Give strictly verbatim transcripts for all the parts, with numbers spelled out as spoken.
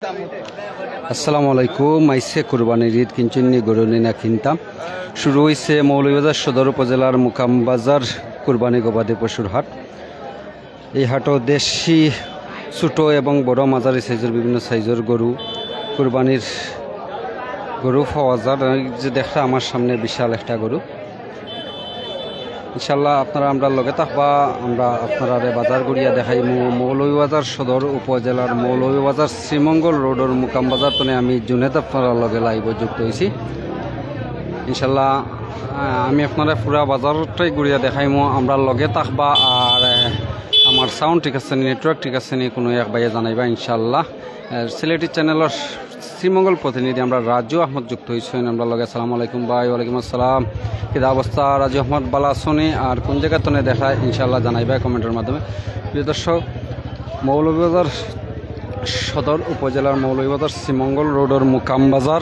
আসসালামু আলাইকুম। আইছে কুরবানির ঈদ, কিনছইননি গরু নি না কিনতা? শুরু হইছে মৌলভীবাজার সদর উপজেলার মুকাম বাজার কুরবানি গবাদি পশুর হাট। এই হাটও দেশি ছোট এবং বড় মাঝারি সাইজের বিভিন্ন সাইজের গরু, কুরবানির গরু পাওয়া যায়। এই যে দেখরা আমার সামনে বিশাল একটা গরু। ইনশাল্লাহ আপনারা আমরার লগে থাকবা, আমরা আপনারারে বাজার ঘুরিয়া দেখাইমু। মৌলভীবাজার সদর উপজেলার মৌলভীবাজার শ্রীমঙ্গল রোডর মুকাম বাজার তনে আমি জুনেদ আপনারার লগে লাইভে যুক্ত হইছি। ইনশাল্লাহ, আহ, আমি আপনারারে পুরা বাজারটাই ঘুরিয়া দেখাইমু, আমরার লগে থাকবা। আর, আহ, আমার সাউন্ড ঠিক আছে নি, নেটওয়ার্ক ঠিক আছে নি, কোনো এক ভাইয়ে জানাইবা ইনশাল্লাহ। আহ, সিলেটি চ্যানেলর শ্রীমঙ্গল প্রতিনিধি আমরা রাজু আহমদ যুক্ত হইছেন আমরার লগে। আসসালামু আলাইকুম ভাই। ওয়ালাইকুম আসসালাম। কিতা অবস্থা রাজু আহমদ, বালা আছনি? আর কোন জায়গা তনে দেখা ইনশাল্লাহ জানাইবা কমেন্টের মাধ্যমে। প্রিয় দর্শক, মৌলভীবাজার সদর উপজেলার মৌলভীবাজার শ্রীমঙ্গল রোডর মুকাম বাজার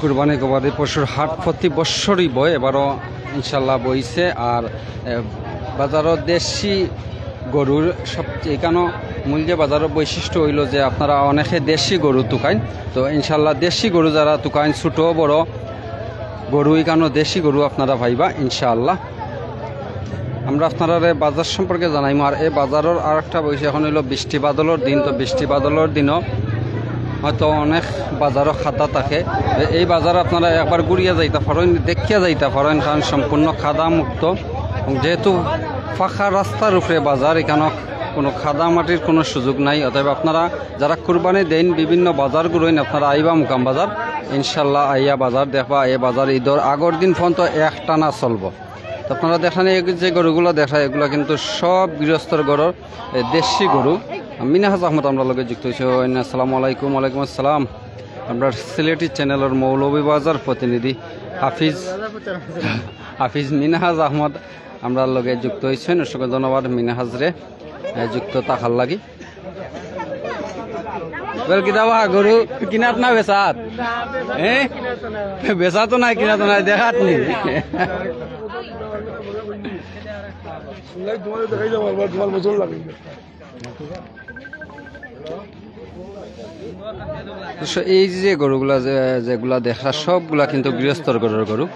কুরবানি গবাদি পশুর হাট প্রতি বৎসরই বয়, এবারও ইনশাল্লাহ বইছে। আর, এ, বাজারও দেশি গরুর সবচেয়ে এখানো মূল যে বাজারর বৈশিষ্ট্য হইল যে আপনারা অনেকে দেশি গরু তুকাইন, তো ইনশাল্লাহ দেশি গরু যারা তুকাইন ছোট বড় গরু, এখানো দেশি গরু আপনারা পাইবা ইনশাআল্লাহ। আমরা আপনারারে বাজার সম্পর্কে জানাইমু। আর এই বাজারর আর একটা বৈশিষ্ট্য, এখন হইল বৃষ্টি বাদলর দিন, তো বৃষ্টি বাদলর দিনও হয়তো অনেক বাজারও খাদা থাকে। এ-, এই বাজার আপনারা একবার ঘুরিয়া যাইতা পারেন, দেখিয়া যাইতা পারেন, কারণ সম্পূর্ণ খাদা মুক্ত। এবং যেহেতু ফাঁকা রাস্তার উপরে বাজার, এখানে কোনো খাদা মাটির কোনো সুযোগ নাই। অতএব আপনারা যারা কুরবানি দেন, বিভিন্ন বাজার ঘুরইন, আপনারা আইবা মুকাম বাজার, ইনশাল্লাহ আইয়া বাজার দেখবা। এই বাজার ঈদর আগর দিন পর্যন্ত একটানা চলবো। তো আপনারা দেখেন, এই যে গরুগুলা দেখা, এগুলা কিন্তু সব গৃহস্থর গরুর, এ, দেশি গরু। মিনহাজ আহমদ আমরার লগে যুক্ত হইছেন। আসসালামু আলাইকুম। ওয়ালাইকুম আসসালাম। আমরার সিলেটি চ্যানেলর মৌলভীবাজার প্রতিনিধি হাফিজ, হাফিজ মিনহাজ আহমদ আমরার লগে যুক্ত হইছেন। অসংখ্য ধন্যবাদ মিনহাজরে, এ, যুক্ত থাকার লাগি। বল, কিতা বা, গরু কিনাত না বেচাত? হ্যাঁ, বেচা তো নাই, কিনা তো নাই, দেখাত নি। তো এই যে গরুগুলা, যে, যেগুলা দেখা, সবগুলা কিন্তু গৃহস্থর গরুর গরু।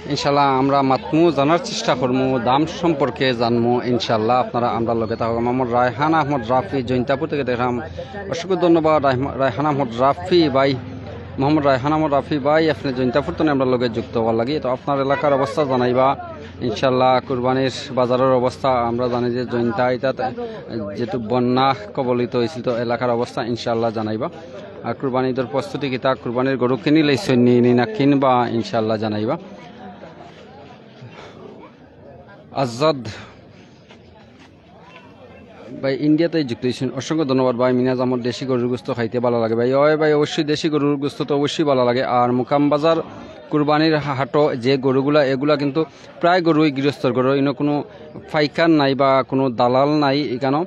ইনশাল্লাহ আমরা মাতমু, জানার চেষ্টা করমু, দাম সম্পর্কে জানমু ইনশাল্লাহ। আপনারা আমরার লগে থাকবা। মোহাম্মদ রায়হান আহমদ রাফি জৈন্তাপুর থেকে দেখলাম, অসংখ্য ধন্যবাদ রায়হান আহমদ রাফি ভাই। মোহাম্মদ রায়হান আহমদ রাফি ভাই, আপনি জৈন্তাপুর তনে আমরার লগে যুক্ত হওয়ার লাগি। তো আপনার এলাকার অবস্থা জানাইবা ইনশাল্লাহ। কুরবানির বাজারর অবস্থা আমরা জানি যে জৈন্তা ইটাত যেহেতু বন্যা কবলিত হইছিল, তো এলাকার অবস্থা ইনশাল্লাহ জানাইবা। আর কুরবানি ঈদর প্রস্তুতি কিতা, কুরবানির গরু কিনি লাইছইন নি, নি না কিনবা, ইনশাআল্লাহ জানাইবা। আজাদ ভাই ইন্ডিয়াতে যুক্ত হইছেন, অসংখ্য ধন্যবাদ ভাই। মিনহাজ আহমদ, দেশি গরুর গোস্ত খাইতে ভালো লাগে ভাই। ওই ভাই, অবশ্যই দেশি গরুর গোস্ত তো অবশ্যই ভালো লাগে। আর মুকাম বাজার কুরবানির হাটো যে গরুগুলা, এগুলা কিন্তু প্রায় গরুই গৃহস্থর গরু, ইনো কোনো পাইকার নাই বা কোনো দালাল নাই। এখানো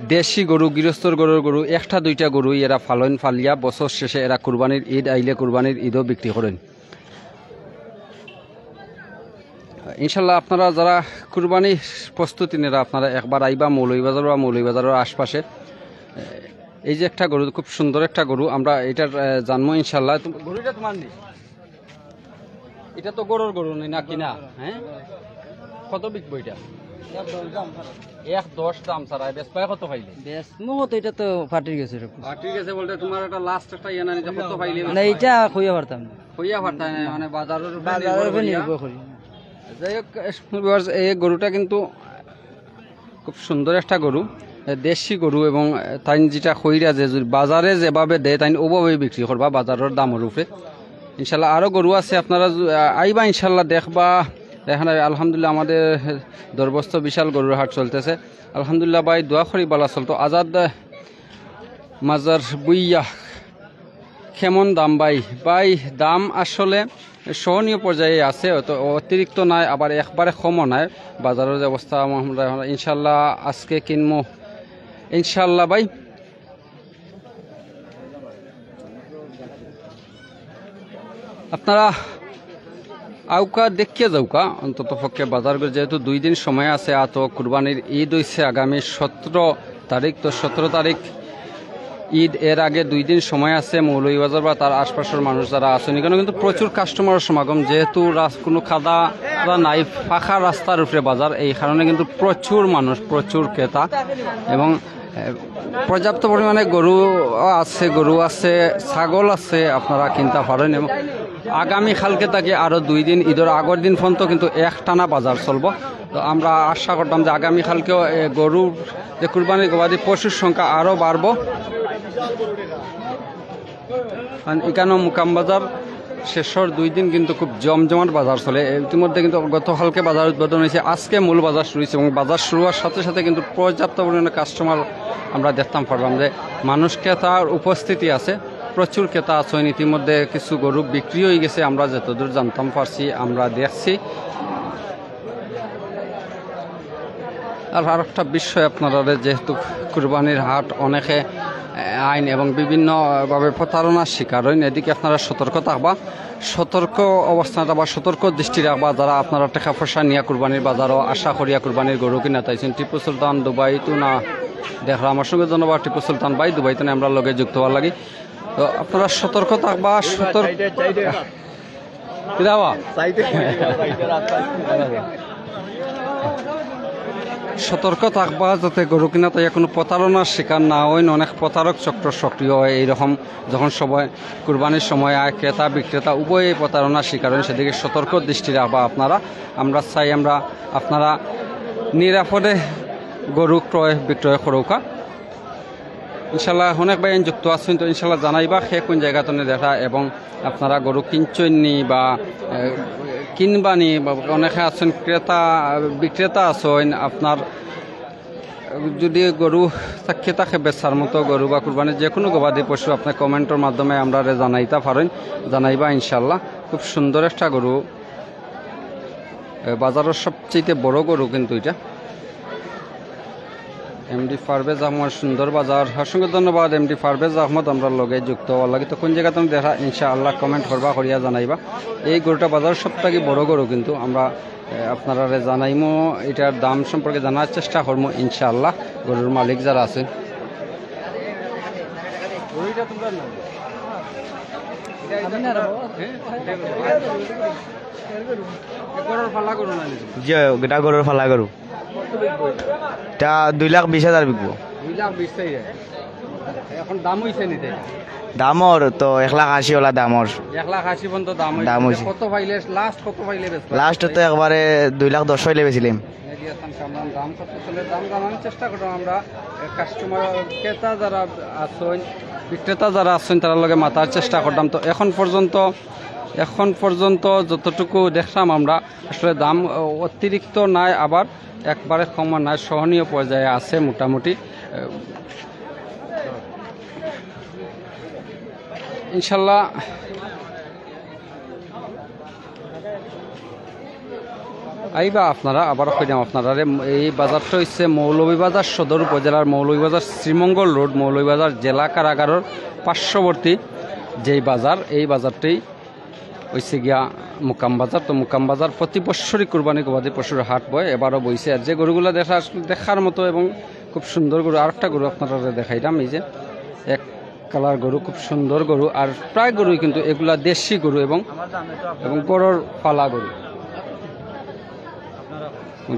দেশি গরু, গৃহস্থর গরুর গরু, একটা দুইটা গরুই এরা ফালইন, ফালিয়া বছর শেষে এরা কুরবানির ঈদ আইলে কুরবানির ঈদও বিক্রি করেন। ইনশাল্লাহ আপনারা যারা কুরবানি প্রস্তুতি নেরা, আপনারা একবার আইবা মৌলভীবাজার বা মৌলভীবাজারের আশপাশে। এই যে একটা গরু, খুব সুন্দর একটা গরু, আমরা এটার, আহ, জানবো ইনশাল্লাহ। তো গরুটা তোমার নি? এটা তো গরুর গরু নি না কিনা? হ্যাঁ, কত বিকবো এটা? এক দশ দাম ছাড়া, বেচবায় কত পাইলে? বেচমু কত, এটা তো ফাটির গেছে সব কিছু। ফাটির গেছে বলতে তোমার একটা লাস্ট একটা ইয়ে না, এটা কত পাইলে? না, এটা কইয়া পারতাম না। কইয়া পারতাম না, মানে বাজারের উপরে বাজারের নির্ভর উপরে করিয়া। নির্ভর করি। যাই হোক, viewers, এই গরুটা কিন্তু খুব সুন্দর একটা গরু, এ, দেশি গরু, এবং, এ, তাইন যেটা কইরা যে যদি বাজারে যেভাবে দেয় তাইন ওভাবেই বিক্রি করবা বাজারের দামের উপরে। ইনশাল্লাহ আরও গরু আছে, আপনারা যু-, আ-, আইবা ইনশাল্লাহ দেখবা। এখানে আলহামদুলিল্লাহ আমাদের দরবস্ত বিশাল গরুর হাট চলতেছে। আলহামদুলিল্লাহ ভাই, দোয়া করি ভালা চলতো। আজাদ, আ, মাজার বুইয়া, কেমন দাম ভাই? ভাই, দাম আসলে সহনীয় পর্যায়ে আছে, অত অতিরিক্ত নাই, আবার একবারে কমও নাই। বাজারের যে অবস্থা, আমরা ইনশাল্লাহ আজকে কিনমু ইনশাল্লাহ ভাই। আপনারা আউকা দেখিয়া যাউকা, অন্তত পক্ষে বাজার করে, যেহেতু দুই দিন সময় আছে, আর তো কুরবানির ঈদ হইছে আগামী সতেরো তারিখ, তো সতেরো তারিখ ঈদ এর আগে দুই দিন সময় আছে। মৌলভীবাজার বা তার আশপাশের মানুষ যারা আছেন, এখানে কিন্তু প্রচুর কাস্টমারের সমাগম, যেহেতু রাস-, কোনো কাদা নাই, ফাঁকা রাস্তার উপরে বাজার, এই কারণে কিন্তু প্রচুর মানুষ, প্রচুর ক্রেতা এবং এ, পর্যাপ্ত পরিমাণে গরু আছে, গরু আছে, ছাগল আছে, আপনারা কিনতে পারেন। এবং আগামী কালকে থাকি আরও দুই দিন, ঈদের আগের দিন পর্যন্ত কিন্তু একটানা বাজার চলবো। তো আমরা আশা করতাম যে আগামী কালকেও এ, গরুর যে কুরবানির গবাদি পশুর সংখ্যা আরও বাড়বো। কারণ এখানেও মুকাম বাজার শেষের দুই দিন কিন্তু খুব জমজমাট বাজার চলে। ইতিমধ্যে কিন্তু গতকালকে বাজার উদ্বোধন হয়েছে, আজকে মূল বাজার শুরু হয়েছে এবং বাজার শুরু হওয়ার সাথে সাথে কিন্তু পর্যাপ্ত পরিমাণে কাস্টমার আমরা দেখতাম পারলাম যে মানুষ, ক্রেতার উপস্থিতি আছে, প্রচুর ক্রেতা আছেন। ইতিমধ্যে কিছু গরু বিক্রি হয়ে গেছে, আমরা যতদূর জানতাম পারছি, আমরা দেখছি। আর আরেকটা বিষয়, আপনারা যেহেতু কুরবানির হাট, অনেকে, এ, আইন এবং বিভিন্নভাবে প্রতারণার শিকার হইন, এদিকে আপনারা সতর্ক থাকবা, সতর্ক অবস্থান থাকবা, সতর্ক দৃষ্টি রাখবা। যারা আপনারা টাকা পয়সা নিয়ে কুরবানির বাজারও আশা করিয়া কুরবানির গরু কিনা তাইছেন, টিপু সুলতান দুবাই তো না দেখলাম, অসংখ্য ধন্যবাদ টিপু সুলতান ভাই, দুবাই তো আমরা লগে যুক্ত হওয়ার লাগি। তো আপনারা সতর্ক থাকবা, সতর্ক। কিরা বা? সতর্ক থাকবা যাতে গরু কিনা তাই কোনো প্রতারণার শিকার না হইন। অনেক প্রতারক চক্র সক্রিয় হয় এইরকম, যখন সময়, কুরবানির সময় আয়, ক্রেতা বিক্রেতা উভয়ে প্রতারণার শিকার হইন, সেদিকে সতর্ক দৃষ্টি রাখবা আপনারা। আমরা চাই আমরা আপনারা নিরাপদে গরু ক্রয় বিক্রয় করুকা। ইনশাল্লাহ অনেক ভাই যুক্ত আছেন, তো ইনশাল্লাহ জানাইবা কে কোন জায়গা থেকে দেখা এবং আপনারা গরু কিনছেন নি বা, এ, কিনবা নি বা, অনেকে আছেন ক্রেতা, বিক্রেতা আছেন, আপনার যদি গরু থাকে থাকে বেচার মতো গরু বা কুরবানির যে কোনো গবাদি পশু, আপনার কমেন্টের মাধ্যমে আমরা জানাইতা পারেন, জানাইবা ইনশাল্লাহ। খুব সুন্দর একটা গরু, এ, বাজারের সবচেয়ে বড় গরু কিন্তু এটা। এমডি পারভেজ আহমদ, সুন্দর বাজার। অসংখ্য ধন্যবাদ এমডি পারভেজ আহমদ, আমরা লগে যুক্ত হওয়ার লাগি। তো কোন জায়গা তুমি দেখা, ইনশাআল্লাহ কমেন্ট করবা, করিয়া জানাইবা। এই গরুটা বাজারের সব থেকে বড় গরু কিন্তু আমরা, এ, আপনারারে জানাইমু, এটার দাম সম্পর্কে জানার চেষ্টা করবো ইনশাআল্লাহ। গরুর মালিক যারা আছেন, গরুটা তোমরা না? গরুর ফালা গরু না নিছো? জি, এটা গরুর ফালা গরু। এটা দুই লাখ বিশ হাজার বিকবো। দুই লাখ বিশ চাই। এখন দাম হইছে নিতে? দামর তো এক লাখ আশি ওলা দামর। এক লাখ আশি পর্যন্ত দাম হইছে। দাম হইছে। কত পাইলে, লাস্ট কত পাইলে বেচবা? লাস্ট তো একবারে দুই লাখ দশ পাইলে বেচিলাম। এই যে এখন সামনে দাম কত চলে, দাম জানার চেষ্টা করলাম আমরা। কাস্টমার, ক্রেতা যারা আছেন, বিক্রেতা যারা আছেন, তারার লগে মাতার চেষ্টা করলাম। তো এখন পর্যন্ত, এখন পর্যন্ত যতটুকু দেখলাম আমরা, আসলে দাম, আহ, অতিরিক্ত নাই, আবার একবারে কমও নাই, সহনীয় পর্যায়ে আছে মোটামুটি। আহ, ইনশাল্লাহ আইবা আপনারা, আবার কইলাম আপনারা, এই বাজারটা হচ্ছে মৌলভীবাজার সদর উপজেলার মৌলভীবাজার শ্রীমঙ্গল রোড, মৌলভীবাজার জেলা কারাগারের পার্শ্ববর্তী যেই বাজার, এই বাজারটাই হইছে গিয়া মুকাম বাজার। তো মুকাম বাজার প্রতি বছরই কুরবানি গবাদি পশুর হাট বয়, এবারও বইছে। আর যে গরুগুলা দেখা, আসলে দেখার মতো এবং খুব সুন্দর গরু। আরেকটা গরু আপনারা দেখাইলাম, এই যে এক কালার গরু, খুব সুন্দর গরু। আর প্রায় গরুই কিন্তু এগুলা দেশি গরু এবং, এবং গরুর ফালা গরু।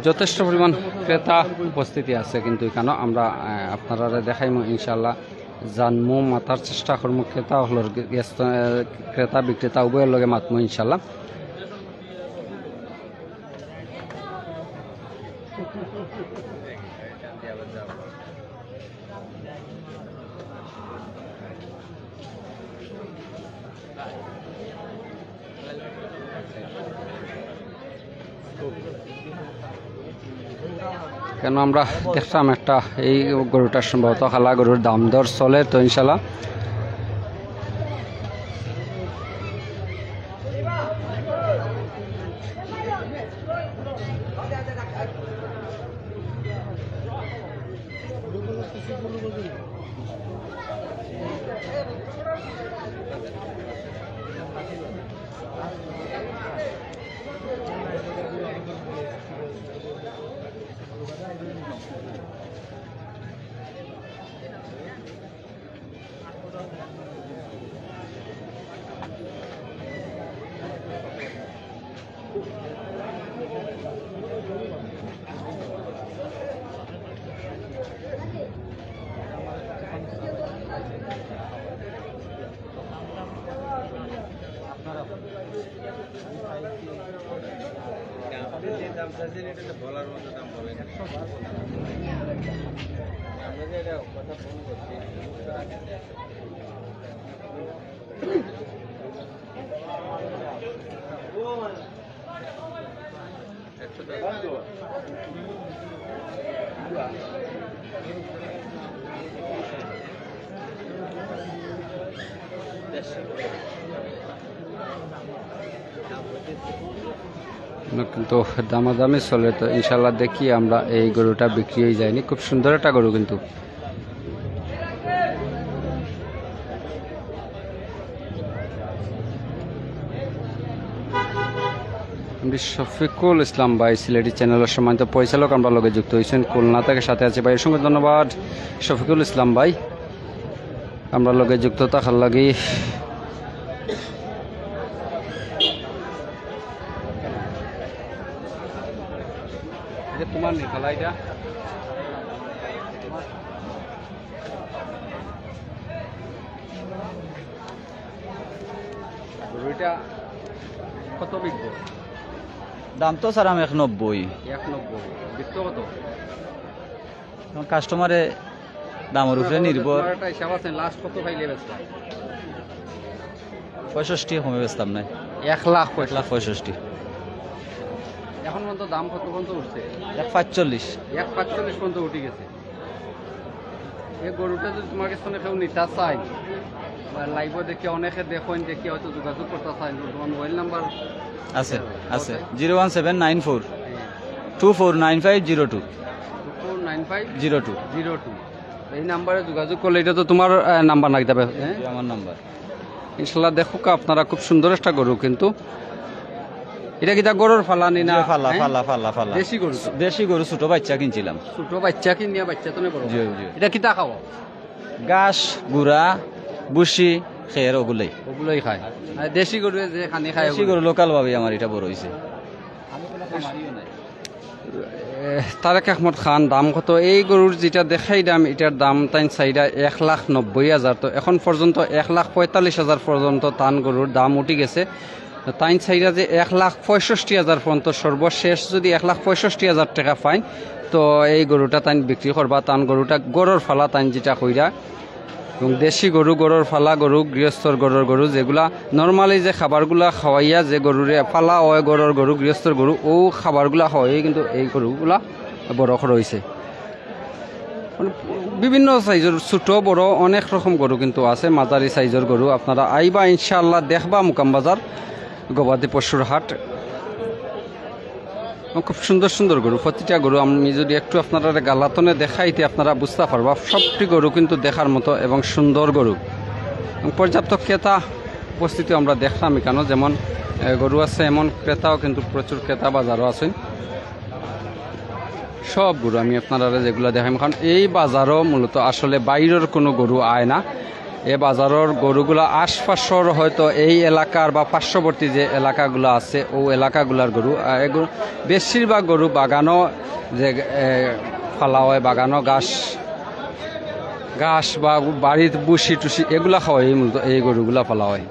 যথেষ্ট পরিমাণ ক্রেতা উপস্থিতি আছে কিন্তু এখানে। আমরা, আহ, আপনারা দেখাইমু ইনশাল্লাহ। জানমু, মাতার চেষ্টা করমু, ক্রেতা হলর গে-, গেছ-, আহ, ক্রেতা বিক্রেতা উভয়ের লগে মাতমু ইনশাল্লাহ। কেন আমরা দেখলাম একটা, এই গরুটার সম্ভবত কালা গরুর দাম দর চলে, তো ইনশাল্লাহ। বলার মতো দাম বলেন। আমরা যে এটা কথা ফোন করছি, একশো টাকা। কিন্তু দামাদামি চলে, তো ইনশাল্লাহ দেখি আমরা এই গরুটা বিক্রি হয়ে যায়নি। খুব সুন্দর একটা গরু কিন্তু। আমি শফিকুল ইসলাম ভাই, সিলেটি চ্যানেলের সম্মানিত পরিচালক, আমরা লগে যুক্ত হয়েছেন খুলনা থেকে, সাথে আছে ভাই, অসংখ্য ধন্যবাদ শফিকুল ইসলাম ভাই। আমরা লগে যুক্ত থাকার লাগি। এটা তোমার নি, খালা, এটা? গরুটা কত বিকবো? দাম তো স্যার আমি এক নব্বই। এক নব্বই। বিকতো কত? এখন কাস্টমারে দামের উপরে নির্ভর। তোমার একটা হিসাব আছে, লাস্ট কত পাইলে বেচবা? পঁয়ষট্টি কমে বেচতাম না। এক লাখ পঁয়ষট্টি। এখন পর্যন্ত দাম কত পর্যন্ত উঠছে? এক পাঁচচল্লিশ। এক পাঁচচল্লিশ পর্যন্ত উঠে গেছে। এই গরুটা যদি তোমার কাছ থেকে কেউ নিতে চায়, বা লাইভও দেখে, অনেকে দেখেন, দেখে হয়তো যোগাযোগ করতে চায়, তো তোমার মোবাইল নাম্বার আছে, আছে। Zero one seven nine four two four nine five zero two। Two four nine five zero two। Zero two। এই নাম্বারে যোগাযোগ করলে, এটা তো তোমার, আহ, নাম্বার নাকি তবে, হ্যাঁ? জি, আমার নাম্বার। ইনশাল্লাহ দেখুক আপনারা, খুব সুন্দর একটা গরু কিন্তু। এটা কিতা গরুর ফালা নি না? জি, ফালা, হ্যাঁ? ফালা, ফালা, ফালা। দেশি গরু তো? দেশি গরু, ছোট বাচ্চা কিনছিলাম। ছোট বাচ্চা কিনিয়া বাচ্চা তো নি বড়? জি, জি। এটা কিতা খাওয়া? ঘাস, গুড়া, ভুসি, খের, ওগুলাই। ওগুলাই খায়। আর দেশি গরু যে খানি খায় দেশি ওগুলাই। গরু লোকাল ভাবে আমার এটা বড় হইছে। এ, তারেক আহমদ খান, দাম কত? এই গরুর যেটা দেখাইলাম, এটার দাম তাইন চাইরা এক লাখ নব্বই হাজার। তো এখন পর্যন্ত এক লাখ পঁয়তাল্লিশ হাজার পর্যন্ত তান গরুর দাম উঠি গেছে। তো তাইন চাইরা যে এক লাখ পঁয়ষট্টি হাজার পর্যন্ত, সর্বশেষ যদি এক লাখ পঁয়ষট্টি হাজার টাকা পাইন, তো এই গরুটা তাইন বিক্রি করবা। তান গরুটা গরুর ফালা, তাইন যেটা কইরা, এবং দেশি গরু, গরুর ফালা গরু, গৃহস্থর গরুর গরু, যেগুলা normally যে খাবারগুলা খাওয়াইয়া যে গরুরে ফালা হয়, গরুর গরু, গৃহস্থর গরু, ও খাবারগুলা খাওয়াইয়া কিন্তু এই গরুগুলা বড় করা হইছে। মানে বিভিন্ন সাইজর, ছোট বড় অনেক রকম গরু কিন্তু আছে, মাঝারি সাইজর গরু। আপনারা আইবা ইনশাআল্লাহ, দেখবা মুকাম বাজার গবাদি পশুর হাট। এবং খুব সুন্দর সুন্দর গরু, প্রতিটা গরু আমি যদি একটু আপনারা গালাতনে দেখাইতে আপনারা বুঝতে পারবা, সবটি গরু কিন্তু দেখার মতো এবং সুন্দর গরু। এবং পর্যাপ্ত ক্রেতা উপস্থিতি আমরা দেখলাম এখানে, যেমন, এ, গরু আছে, এমন ক্রেতাও কিন্তু প্রচুর ক্রেতা বাজারও আছেন। সব গরু আমি আপনারা যেগুলা দেখাইমু, কারণ এই বাজারও মূলত আসলে বাইরের কোনো গরু আয় না। এ বাজারর গরুগুলা আশপাশর হয়তো এই এলাকার বা পার্শ্ববর্তী যে এলাকাগুলা আছে, ও এলাকাগুলার গরু। আর এগুলো বেশিরভাগ গরু বাগানো যে, এ, ফালা হয়, বাগানো ঘাস, ঘাস বা বাড়ির ভুসি টুসি এগুলা খাওয়াই মূলত এই গরুগুলা ফালা হয়।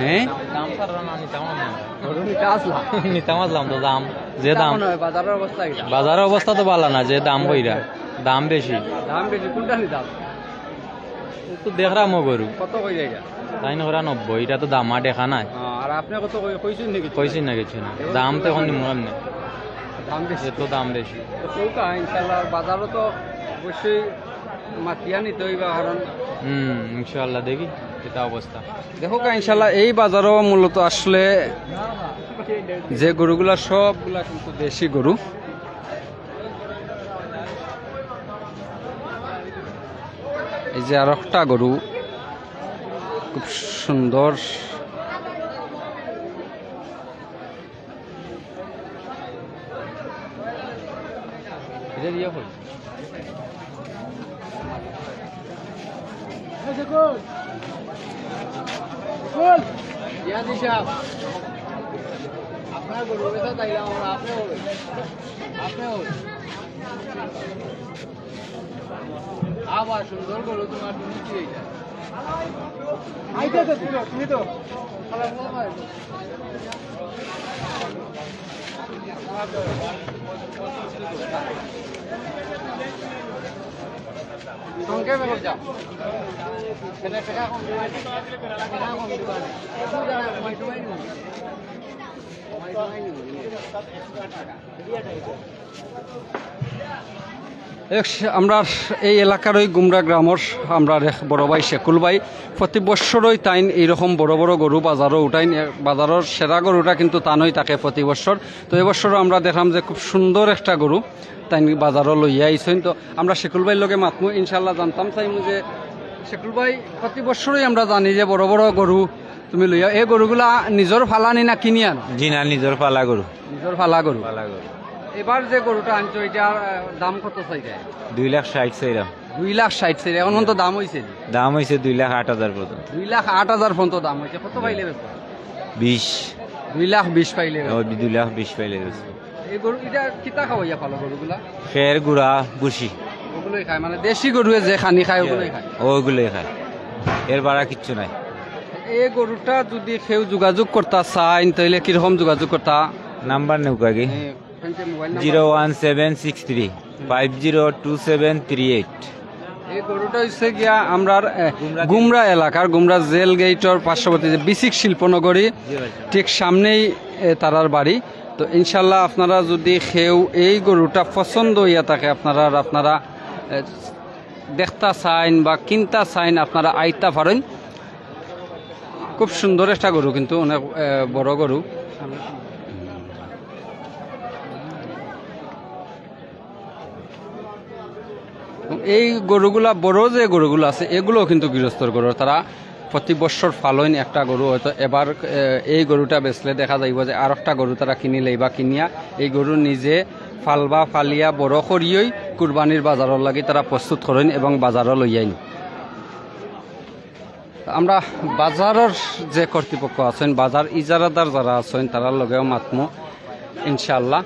হ্যাঁ? দাম ছাড়া না, নিতাম না। গরু নিতে আসলাম। নিতাম আসলাম তো দাম, যে দাম। বাজারের অবস্থা তো ভালা না, যে দাম কইরা, দাম বেশি। দাম বেশি, কোনটা নিতাম? তো দেখরাম ও গরু। কত কই যায় এটা? তাইন কইরা নব্বই, এটা তো দামা দেখা নাই। হ্যাঁ, আর আপনি কত কই-, কইছেন নাকি? কইছি না কিছু না। দাম তো এখন নিমু এমনি। দাম বেশি। এত দাম বেশি। তো কউকা, ইনশাআল্লাহ, বাজারও তো অবশ্যই মাতিয়া নিতে হইবা, কারণ হুম, ইনশাআল্লাহ দেখি এটা অবস্থা। দেখো কা, ইনশাআল্লাহ এই বাজারও মূলত আসলে যে গরুগুলা সবগুলা কিন্তু দেশি গরু। এই যে আরেকটা গরু, খুব সুন্দর। আপনার গরু বেচা তাইলে আমরা আপনি হবে, আপনি হবে। আবার সুন্দর গরু তোমার, তুমি কি এইটা? আইতে তো তুমি তো, তুমি তো। এক, আমরার এই এলাকার ওই গুমরা গ্রামর আমরার এক বড় ভাই শেকুল ভাই, প্রতি বৎসরই তাইন এইরকম বড় বড় গরু বাজারো উঠাইন। এ, বাজারর সেরা গরুটা কিন্তু তানই থাকে প্রতি বৎসর। তো এবছরও আমরা দেখলাম যে খুব সুন্দর একটা গরু তাইন বাজারো লইয়া আইছইন। তো আমরা শেকুল ভাইর লগে মাতমু, ইনশাল্লাহ জানতাম চাইমু যে শেকুল ভাই, প্রতি বৎসরই আমরা জানি যে বড় বড় গরু তুমি লইয়া, এই গরুগুলা নিজর ফালানি না কিনি আনো? জি না, নিজর ফালা গরু। নিজর ফালা গরু। ফালা গরু। এবার যে গরুটা আনছো, এটার, আহ, দাম কত চাইছে? দুই লাখ ষাট চাইলাম। দুই লাখ ষাট চাইলে, এখন তো দাম হইছে নি? দাম হইছে দুই লাখ আট হাজার পর্যন্ত। দুই লাখ আট হাজার পর্যন্ত দাম হইছে। কত পাইলে বেচবা? বিশ। দুই লাখ বিশ পাইলে বেচবা। ও, দুই লাখ বিশ পাইলে বেচবো। এই গরু, এটা কিতা খাওয়াইয়া পালো গরুগুলা? খের, গুড়া, ভুসি। ওগুলোই খায়, মানে দেশি গরুয়ে যে খানি খায়, ওগুলোই খায়। ওগুলোই খায়, এর বাড়া কিচ্ছু নাই। এই গরুটা যদি কেউ যোগাযোগ করতা চাইন, তাইলে কিরকম যোগাযোগ করতা? নাম্বার নেউক আগে। হ্যাঁ, ফোনতে mobile number. Zero one seven six three five zero two seven three eight. এই গরুটা হইছে গিয়া আমরার, এ, গুমরা এলাকার, গুমরা জেল গেইটর পার্শ্ববর্তী যে বিসিক শিল্পনগরী, জি ভাই। ঠিক সামনেই, এ, তারার বাড়ি। তো ইনশাল্লাহ আপনারা যদি কেউ এই গরুটা পছন্দ হইয়া থাকে, আপনারা, আপনারা, এ, দেখতা চাইন বা কিনতা চাইন, আপনারা আইতা পারেন। খুব সুন্দর একটা গরু, কিন্তু অনেক, এ, বড় গরু। এই গরুগুলা, বড় যে গরুগুলা আছে, এগুলোও কিন্তু গৃহস্থর গরু। তারা প্রতি বছর ফালইন একটা গরু, হয়তো এবার, এ, এই গরুটা বেচলে দেখা যাইব যে আর একটা গরু তারা কিনি লইবা, কিনিয়া এই গরু নিজে ফালবা, ফালিয়া বড় করিয়াই কুরবানির বাজারর লাগি তারা প্রস্তুত করইন এবং বাজারও লইয়াইন। আমরা বাজারর যে কর্তৃপক্ষ আছেন, বাজার ইজারাদার যারা আছেন, তারার লগেও মাতমু ইনশাআল্লাহ,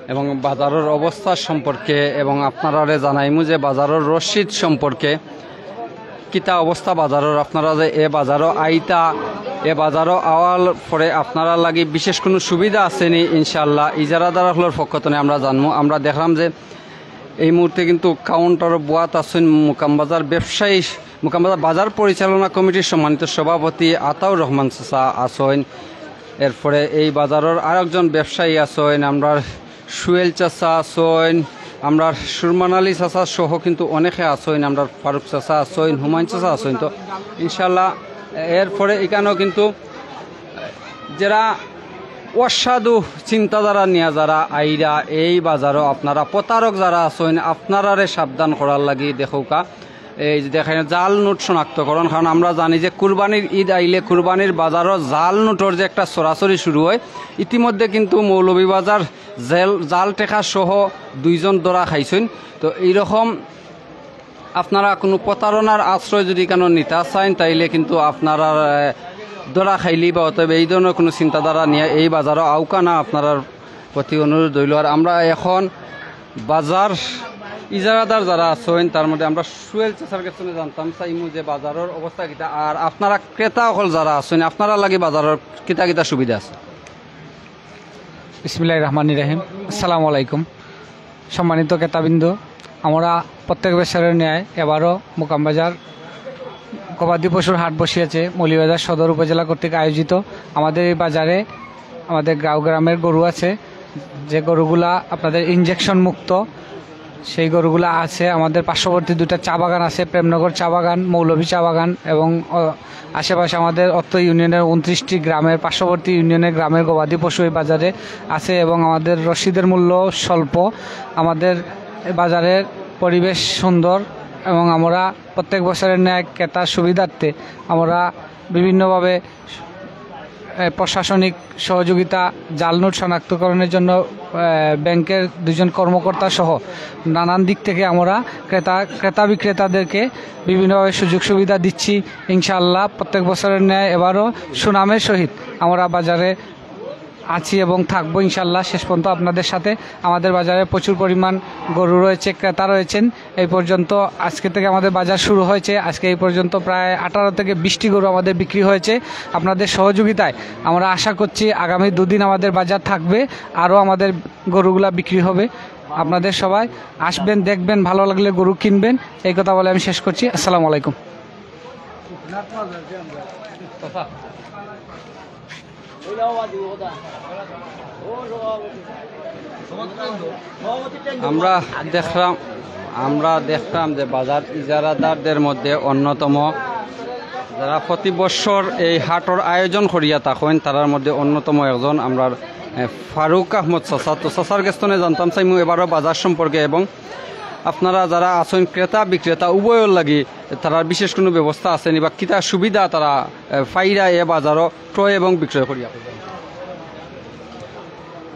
এবং বাজারর অবস্থা সম্পর্কে, এবং আপনারারে জানাইমু যে বাজারর রশিদ সম্পর্কে, কিতা অবস্থা বাজারর। আপনারা যে এ বাজারও আইতা, এ বাজারও আওয়ার পরে আপনারা লাগি বিশেষ কোনো সুবিধা আছেনি ইনশাআল্লাহ, ইজারাদার অকলর পক্ষ থেকে আমরা জানমু। আমরা দেখলাম যে এই মুহূর্তে কিন্তু কাউন্টার বুয়াত আছেন মোকামবাজার ব্যবসায়ী, মোকামবাজার বাজার পরিচালনা কমিটির সম্মানিত সভাপতি আতাউর রহমান চাচা আছেন। এরপরে এই বাজারর আরেকজন ব্যবসায়ী আছেন, আমরার সুয়েল চাচা আছেন, আমরার সুরমান আলী চাচা সহ কিন্তু অনেকে আছেন, আমরার ফারুক চাচা আছেন, হুমায়ুন চাচা আছেন। তো ইনশাল্লাহ এরপরে এখানেও কিন্তু যারা অসাধু চিন্তাধারা নিয়া যারা আইরা এই বাজারও, আপনারা প্রতারক যারা আছেন, আপনারারে সাবধান করার লাগি দেখউক্কা। এই যে দেখেন, জাল নোট শনাক্তকরণ, কারণ আমরা জানি যে কুরবানির ঈদ আইলে কুরবানির বাজারও জাল নোটর যে একটা ছড়াছড়ি শুরু হয়, ইতিমধ্যে কিন্তু মৌলভীবাজার জেল, জাল টেকা সহ দুইজন ধরা খাইছেন। তো এইরকম আপনারা কোনো প্রতারণার আশ্রয় যদি কেন নিতে চান, তাইলে কিন্তু আপনারা, এ, ধরা খাইলি বা অতএব এই ধরনের কোনো চিন্তাধারা নিয়ে এই বাজারও আউক্কা না। আপনারার প্রতি অনুরোধ রইল। আর আমরা এখন বাজার ইজারাদার যারা আছেন, তার মধ্যে আমরা সুয়েল চাচার কাছে জানতাম চাইমু যে বাজারর অবস্থা কিতা, আর আপনারা ক্রেতা অকল যারা আছেন, আপনারা লাগি বাজারর কিতা কিতা সুবিধা আছে? বিসমিল্লাহির রহমানির রহিম। আসসালামু আলাইকুম। সম্মানিত ক্রেতাবৃন্দ, আমরা প্রত্যেক বছরের ন্যায় এবারও মোকামবাজার গবাদি পশুর হাট বসিয়েছে মৌলভীবাজার সদর উপজেলা কর্তৃক আয়োজিত। আমাদের এই বাজারে আমাদের গাঁও গ্রামের গরু আছে, যে গরুগুলা আপনাদের ইঞ্জেকশন মুক্ত, সেই গরুগুলা আছে। আমাদের পার্শ্ববর্তী দুইটা চা বাগান আছে, প্রেমনগর চা বাগান, মৌলভী চা বাগান এবং, অ, আশেপাশে আমাদের অত্র ইউনিয়নের ঊনত্রিশটি গ্রামের, পার্শ্ববর্তী ইউনিয়নের গ্রামের গবাদি পশু এই বাজারে আছে এবং আমাদের রশিদের মূল্য স্বল্প। আমাদের বাজারের পরিবেশ সুন্দর এবং আমরা প্রত্যেক বছরের ন্যায় ক্রেতার সুবিধার্থে আমরা বিভিন্নভাবে, এ, প্রশাসনিক সহযোগিতা, জাল নোট শনাক্তকরণের জন্য, এ, ব্যাংকের দুজন কর্মকর্তা সহ নানান দিক থেকে আমরা ক্রেতা, ক্রেতা বিক্রেতাদেরকে বিভিন্নভাবে সুযোগ সুবিধা দিচ্ছি। ইনশাআল্লাহ, প্রত্যেক বছরের ন্যায় এবারও সুনামের সহিত আমরা বাজারে আছি এবং থাকবো ইনশাল্লাহ শেষ পর্যন্ত আপনাদের সাথে। আমাদের বাজারে প্রচুর পরিমাণ গরু রয়েছে, ক্রেতা রয়েছেন। এই পর্যন্ত, আজকে থেকে আমাদের বাজার শুরু হয়েছে, আজকে এই পর্যন্ত প্রায় আঠারো থেকে বিশটি গরু আমাদের বিক্রি হয়েছে। আপনাদের সহযোগিতায় আমরা আশা করছি আগামী দুদিন আমাদের বাজার থাকবে, আরও আমাদের গরুগুলা বিক্রি হবে। আপনাদের সবাই আসবেন, দেখবেন, ভালো লাগলে গরু কিনবেন। এই কথা বলে আমি শেষ করছি। আসসালামু আলাইকুম। আমরা দেখলাম আমরা দেখলাম যে বাজার ইজারাদারদের মধ্যে অন্যতম, যারা প্রতি বছর এই হাটর আয়োজন করিয়া থাকইন, তারার মধ্যে অন্যতম একজন আমরার, এ, ফারুক আহমদ চাচা। তো চাচার গেছ থনে জানতাম চাইমু এবারও বাজার সম্পর্কে এবং আপনারা যারা আছইন ক্রেতা বিক্রেতা উভয়র লাগি তারার বিশেষ কোনো ব্যবস্থা আছে নি বা কিতা সুবিধা তারা, এ, পাইরা এ বাজারও ক্রয় এবং বিক্রয় করিয়া।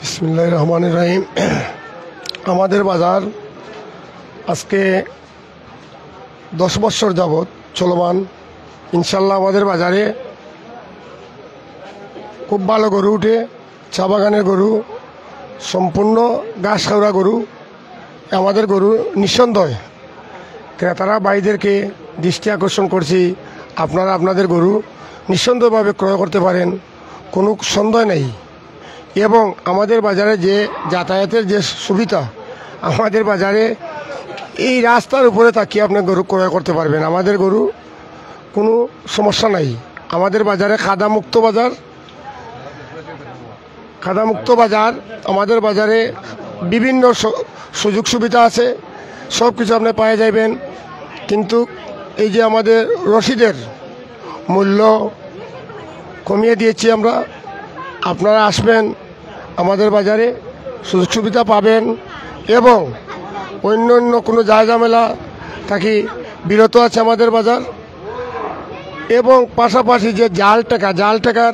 বিসমিল্লাহির রহমানির রহিম। আমাদের বাজার আজকে দশ বছর যাবৎ চলমান। ইনশাল্লাহ আমাদের বাজারে খুব ভালো গরু উঠে, চা বাগানের গরু, সম্পূর্ণ ঘাস খাওয়া গরু। আমাদের গরু নিঃসন্দেহে ক্রেতারা ভাইদেরকে দৃষ্টি আকর্ষণ করছি, আপনারা আপনাদের গরু নিঃসন্দেহভাবে ক্রয় করতে পারেন, কোনো সন্দেহ নেই। এবং আমাদের বাজারে যে যাতায়াতের যে সুবিধা, আমাদের বাজারে এই রাস্তার উপরে তাকিয়ে আপনি গরু ক্রয় করতে পারবেন। আমাদের গরু কোনো সমস্যা নাই। আমাদের বাজারে কাদামুক্ত বাজার, কাদামুক্ত বাজার। আমাদের বাজারে বিভিন্ন স- সুযোগ সুবিধা আছে, সব কিছু আপনি পেয়ে যাবেন। কিন্তু এই যে আমাদের রসিদের মূল্য কমিয়ে দিয়েছি আমরা, আপনারা আসবেন আমাদের বাজারে, সুযোগ সুবিধা পাবেন এবং অন্য অন্য কোনো যায় ঝামেলা থাকি বিরত আছে আমাদের বাজার। এবং পাশাপাশি যে জাল টাকা, জাল টাকার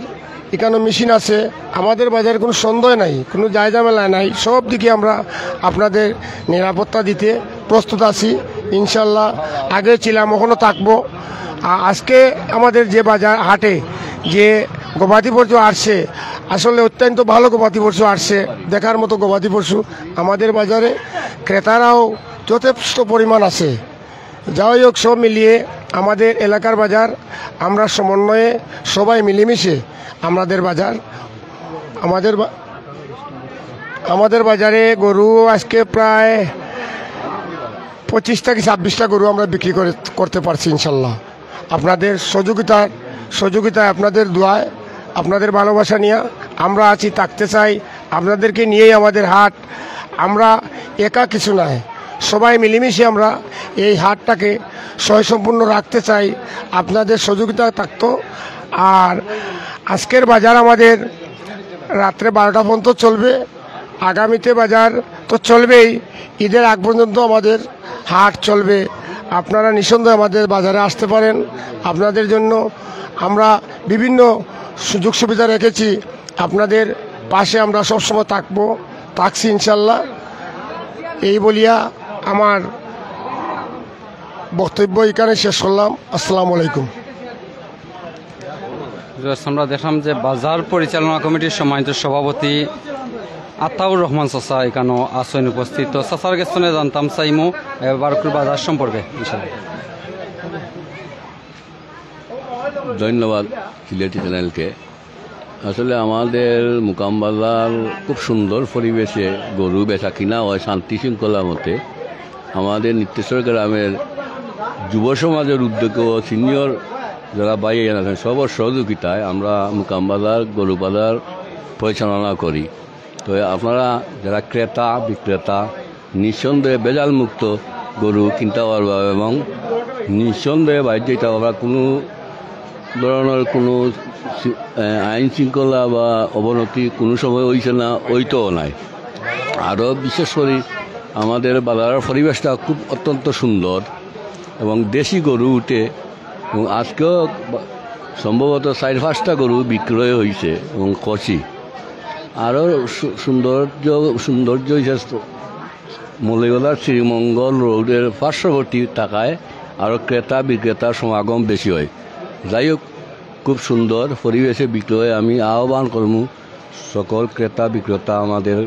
এখানে মেশিন আছে। আমাদের বাজারে কোনো সন্দেহ নাই, কোনো যায় ঝামেলা নাই। সব দিকে আমরা আপনাদের নিরাপত্তা দিতে প্রস্তুত আছি। ইনশাল্লাহ, আগে ছিলাম, এখনও থাকবো। আ- আজকে আমাদের যে বাজার হাটে যে গবাদি পশু আসছে, আসলে অত্যন্ত ভালো গবাদি পশু আসছে, দেখার মতো গবাদি পশু। আমাদের বাজারে ক্রেতারাও যথেষ্ট পরিমাণ আছে। যাই হোক, সব মিলিয়ে আমাদের এলাকার বাজার, আমরা সমন্বয়ে সবাই মিলেমিশে আমাদের বাজার, আমাদের বা- আমাদের বাজারে গরু আজকে প্রায় পঁচিশটা কি ছাব্বিশটা গরু আমরা বিক্রি করে করতে পারছি ইনশাল্লাহ। আপনাদের সহযোগিতার সহযোগিতায়, আপনাদের দোয়ায়, আপনাদের ভালোবাসা নিয়ে আমরা আছি, থাকতে চাই। আপনাদেরকে নিয়েই আমাদের হাট। আমরা একা কিছু নয়, সবাই মিলেমিশে আমরা এই হাটটাকে স্বয়ংসম্পূর্ণ রাখতে চাই। আপনাদের সহযোগিতা থাকতো। আর আজকের বাজার আমাদের রাত্রে বারোটা পর্যন্ত চলবে। আগামীতে বাজার তো চলবেই, ঈদের আগ পর্যন্ত আমাদের হাট চলবে। আপনারা নিঃসন্দেহে আমাদের বাজারে আসতে পারেন। আপনাদের জন্য আমরা বিভিন্ন সুযোগ সুবিধা রেখেছি। আপনাদের পাশে আমরা সবসময় থাকবো, থাকছি ইনশাল্লাহ। এই বলিয়া আমার বক্তব্য এখানে শেষ করলাম। আসসালামু আলাইকুম। আমরা দেখলাম যে বাজার পরিচালনা কমিটির সম্মানিত সভাপতি আতাউর রহমান চাচা এখানো আছইন উপস্থিত। তো চাচার গেছ থনে জানতাম চাইমু এবার বাজার সম্পর্কে ইনশাআল্লাহ। ধন্যবাদ সিলেটি চ্যানেলকে। আসলে আমাদের মুকাম বাজার খুব সুন্দর পরিবেশে গরু বেচা কিনা হয় শান্তি শৃঙ্খলা মতে। আমাদের নিত্যেশ্বর গ্রামের যুব সমাজের উদ্যোগে ও সিনিয়র যারা ভাই আছেন, সবার সহযোগিতায় আমরা মুকাম বাজার, গরু বাজার পরিচালনা করি। তো আপনারা যারা ক্রেতা বিক্রেতা, নিঃসন্দেহে ভেজাল মুক্ত গরু কিনতে পারবা এবং নিঃসন্দেহে বাইরে যেতে পারবা। কোনো ধরনের কোনো সি- আহ, আইন শৃঙ্খলা বা অবনতি কোনো সময় হইছে না, হইতেও নাই। আরও বিশেষ করে আমাদের বাজারের পরিবেশটা খুব অত্যন্ত সুন্দর এবং দেশি গরু উঠে এবং আজকেও বা- সম্ভবত চার পাঁচটা গরু বিক্রয় হয়েছে এবং কষি। আরও সু- সৌন্দর্য সৌন্দর্য হয়েছে মৌলভীবাজার শ্রীমঙ্গল রোডের পার্শ্ববর্তী থাকায় আরও ক্রেতা বিক্রেতার সমাগম বেশি হয়। যাই হোক, খুব সুন্দর পরিবেশে বিক্রয়। আমি আহ্বান করমু সকল ক্রেতা বিক্রেতা আমাদের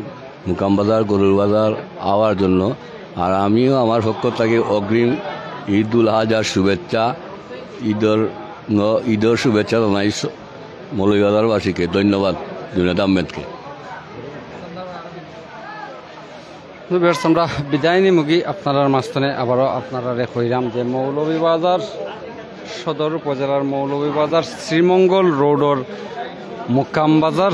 মুকাম বাজার, গরুর বাজার আওয়ার জন্য। আর আমিও আমার পক্ষ থাকি অগ্রিম ঈদ উল আজহার শুভেচ্ছা, ঈদর ন-, ঈদর শুভেচ্ছা জানাই স-, মৌলভীবাজারবাসীকে। ধন্যবাদ জুনেদ আহমেদকে। তো viewers, আমরা বিদায় নিমুগি আপনারার মাঝখানে। আবারও আপনারারে কইরাম যে মৌলভীবাজার সদর উপজেলার মৌলভীবাজার শ্রীমঙ্গল রোডর মুকাম বাজার,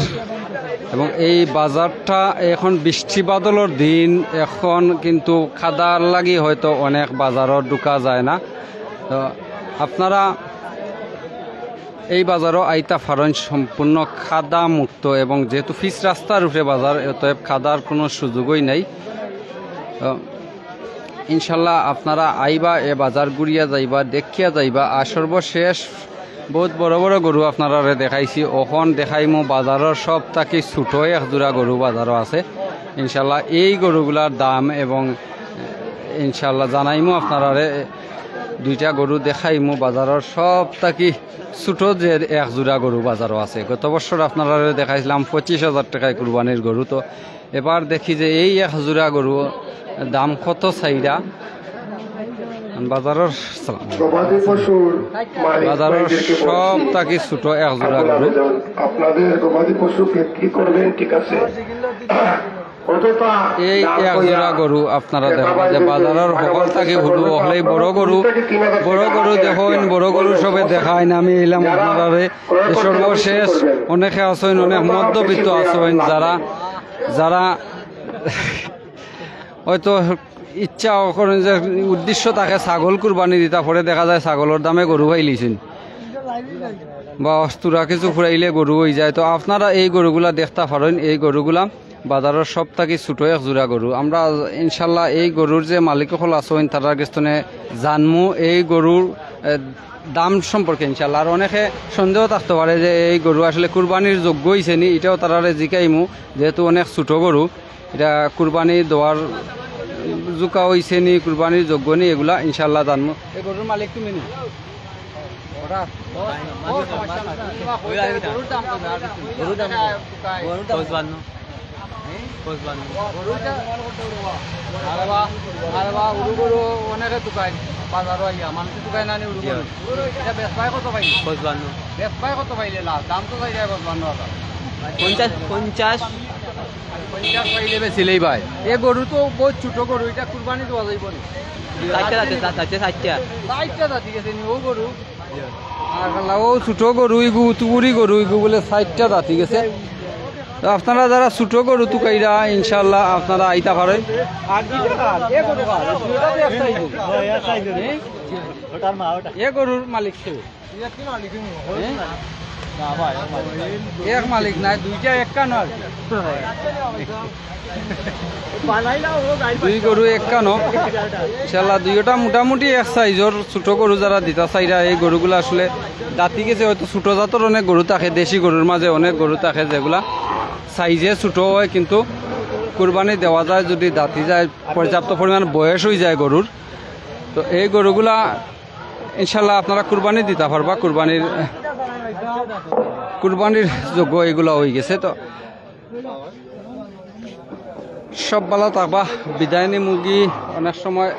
এবং এই বাজারটা এখন বৃষ্টি বাদলর দিন, এখন কিন্তু কাদার লাগি হয়তো অনেক বাজারও ঢুকা যায় না। তো আপনারা এই বাজারও আইতা পারইন, সম্পূর্ণ কাদা মুক্ত, এবং যেহেতু পিচ রাস্তার উপরে বাজার, অতএব কাদার কোনো সুযোগই নাই। তো ইনশাল্লাহ আপনারা আইবা, এ বাজার ঘুরিয়া যাইবা, দেখিয়া যাইবা। আর সর্বশেষ বহুত বড় বড় গরু আপনারারে দেখাইছি, অখন দেখাইমু বাজারর সব থাকি ছোট এক জোড়া গরু বাজারও আছে। ইনশাল্লাহ এই গরুগুলার দাম এবং ইনশাল্লাহ জানাইমু আপনারারে। দুইটা গরু দেখাইমু বাজারর সব থাকি ছোট যে এক জোড়া গরু বাজারও আছে। গত বছর আপনারারে দেখাইছিলাম পঁচিশ হাজার টাকায় কুরবানির গরু, তো এবার দেখি যে এই এক জোড়া গরু দাম কত চাইরা। বাজারর, গবাদি পশুর মালিক বাজারর ভাইদেরকে সব বলছি, থাকি ছোট এক জোড়া আপনারা গরু। যেন আপনাদের গবাদি পশু বিক্রি করবেন, ঠিক আছে? অযথা এই দাম এক কইয়া জোড়া গরু আপনারা দেখবা যে বাজারর হকল থাকি হুরু অকলেই বড় গরু, বড় গরু দেখইন, বড় গরু সবে দেখাইন। আমি এইলাম আপনারারে যে সর্বশেষ অনেকে আছইন, অনেক মধ্যবিত্ত আছইন, যারা, যারা হয়তো ইচ্ছা করেন যে উদ্দেশ্য থাকে ছাগল কুরবানি দিতা, পরে দেখা যায় ছাগলর দামে গরু পাইলিছইন বা অস্তুরা কিছু ফুরাইলে গরু অই যায়। তো আপনারা এই গরুগুলা দেখতা পারইন, এই গরুগুলা বাজারর সব থাকি ছোট এক জোড়া গরু। আমরা ইনশাল্লাহ এই গরুর যে মালিক অকল আছইন তারার গেছ থনে জানমু এই গরুর, এ, দাম সম্পর্কে ইনশাল্লাহ। আর অনেকে সন্দেহ থাকতে পারে যে এই গরু আসলে কুরবানির যোগ্য অইছে নি, ইটাও তারারে জিকাইমু, যেহেতু অনেক ছোট গরু, ইটা কুরবানি দেওয়ার জুকা অইছে নি, কুরবানির যোগ্য নি, এগুলা ইনশাল্লাহ জানমু। এই গরুর মালিক তুমি নি? ওরা? গরুর দাম কত? গরুর দাম কত? পঁচপান্ন। পঁচপান্ন। গরুটা? আরে বা, আরে বা, উরু গরু অনেকে তুকাইন, বাজারো আইয়া, মানুষে তুকাইন না নি উরু গরু। ইটা বেচবায় কত পাইলে? পঁচপান্ন। বেচবায় কত পাইলে লাস্ট? দাম তো চাই যায় পঁচপান্ন হাজার। পঞ্চাশ, পঞ্চাশ। পঞ্চাশ পাইলে বেচিলেই ভাই। এ গরু তো বহুত ছোট গরু, ইটা কুরবানি দেওয়া যাইব নি? চাইরটা দাঁতে, চা-, চাইরটা, চাইরটা। চাইরটা দাঁতি গেছে নি ও গরু? আর খালা ও ছোট গরু, ইগু তুবুরি গরু, ইগু বুলে চাইরটা দাঁতি গেছে। তো আপনারা যারা ছোট গরু তুকাইরা, ইনশাআল্লাহ আপনারা আইতা পারইন। আর ইটা কার? এ গরু কার? দুইটা তো এক size গরু। হ্যাঁ? এ গরুর মালিক কে? হ্যাঁ? না ভাই, এক মালিক। এক মালিক নাই, দুইটা একখানো আর কি। দুই গরু একখানো। ইনশাআল্লাহ দুইটা মোটামুটি এক sizeর ছোট গরু যারা দিতা চাইরা, এই গরুগুলা আসলে দাঁতি গেছে, হয়তো ছোট জাতর অনেক গরু থাকে, দেশি গরুর মাঝে অনেক গরু থাকে যেগুলা sizeএ ছোট হয়, কিন্তু কুরবানি দেওয়া যায় যদি দাঁতি যায়, পর্যাপ্ত পরিমাণ বয়স অই যায় গরুর। তো এই গরুগুলা ইনশাআল্লাহ আপনারা কুরবানি দিতা পারবা, কুরবানির, কুরবানির যোগ্য এগুলা অই গেছে। তো সব ভালা থাকবা, বিদায় নিমুগি। অনেক সময়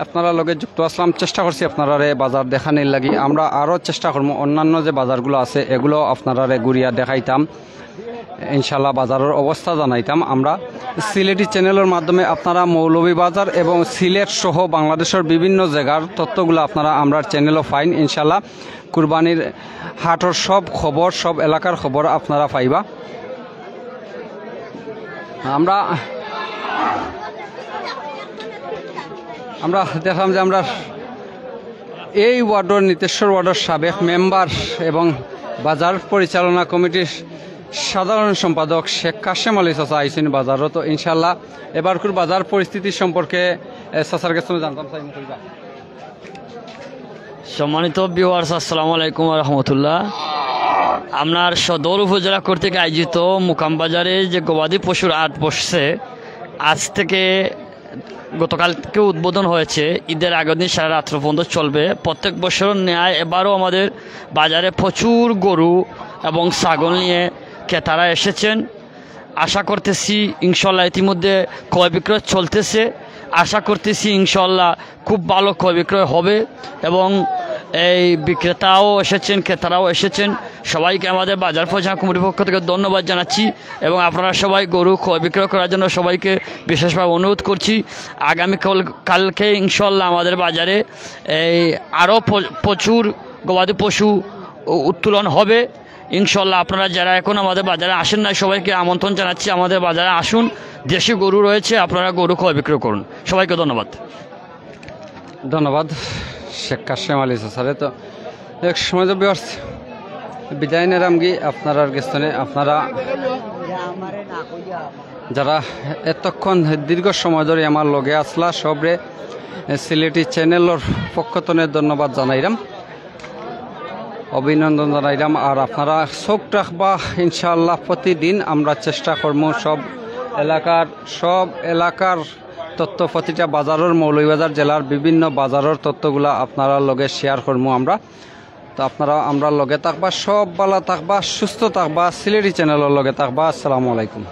আপনারার লগে যুক্ত আছলাম, চেষ্টা করছি আপনারারে বাজার দেখানির লাগি। আমরা আরও চেষ্টা করমু অন্যান্য যে বাজারগুলা আছে এগুলাও আপনারারে ঘুরিয়া দেখাইতাম। ইনশাআল্লাহ বাজারর অবস্থা জানাইতাম। আমরা সিলেটি channelর মাধ্যমে আপনারা মৌলভীবাজার এবং সিলেট সহ বাংলাদেশর বিভিন্ন জাগার তথ্যগুলা আপনারা আমরার channelও পাইন। ইনশাআল্লাহ কুরবানির হাটর সব খবর, সব এলাকার খবর আপনারা পাইবা। আমরা, আমরা দেখলাম যে আমরা এই ওয়ার্ডর, নিতেশ্বর ওয়ার্ডর সাবেক মেম্বার এবং বাজার পরিচালনা কমিটির সাধারণ সম্পাদক শেখ কাশেম আলী চাচা আইছইন বাজারো। তো ইনশাআল্লাহ এবারকুর বাজার পরিস্থিতি সম্পর্কে, এ, চাচার গেছ থনে জানতাম চাইমু, কইবা। সম্মানিত viewers, আসসালামু আলাইকুম ওয়া রাহমাতুল্লাহ। আপনার সদর উপজেলা কর্তৃক আয়োজিত মুকাম বাজারে যে গবাদি পশুর হাট বসছে, আজ থেকে গতকালকে উদ্বোধন হয়েছে। ঈদের আগের দিন সারা রাত্র পর্যন্ত চলবে। প্রত্যেক বছর ন্যায় এবারও আমাদের বাজারে প্রচুর গরু এবং ছাগল নিয়ে ক্রেতারা এসেছেন। আশা করতেছি ইনশাল্লাহ ইতিমধ্যে ক্রয় বিক্রয় চলতেছে। আশা করতেছি ইনশাল্লাহ খুব ভালো ক্রয় বিক্রয় হবে এবং এই বিক্রেতাও এসেছেন, ক্রেতারাও এসেছেন। সবাইকে আমাদের বাজার পরিচালনা কমিটির পক্ষ থেকে ধন্যবাদ জানাচ্ছি এবং আপনারা সবাই গরু ক্রয় বিক্রয় করার জন্য সবাইকে বিশেষভাবে অনুরোধ করছি। আগামীকাল, কালকে ইনশাল্লাহ আমাদের বাজারে এই আরও প-, প্রচুর গবাদি পশু উ-, উত্তোলন হবে। ইনশাল্লাহ আপনারা যারা এখন আমাদের বাজারে আসেন নাই, সবাইকে আমন্ত্রণ জানাচ্ছি, আমাদের বাজারে আসুন। দেশি গরু রয়েছে, আপনারা গরু ক্রয় বিক্রয় করুন। সবাইকে ধন্যবাদ। ধন্যবাদ শেখ কাশেম আলী স্যারে। তো এক সময় তো ভিউয়ার্স বিদায় নিলাম কি আপনারার গেছ থনে। আপনারা যারা এতক্ষণ দীর্ঘ সময় ধরে আমার লগে আসলা, সবরে সিলেটি চ্যানেলর পক্ষ থনে ধন্যবাদ জানাইলাম, অভিনন্দন জানাইলাম। আর আপনারা চোখ রাখবা, ইনশাআল্লাহ প্রতিদিন আমরা চেষ্টা করমু সব এলাকার, সব এলাকার তথ্য, প্রতিটা বাজারর, মৌলভীবাজার জেলার বিভিন্ন বাজারর তথ্যগুলা আপনারার লগে শেয়ার করমু আমরা। তো আপনারা আমরার লগে থাকবা, সব ভালা থাকবা, সুস্থ থাকবা, সিলেটি চ্যানেলর লগে থাকবা। আসসালামু আলাইকুম।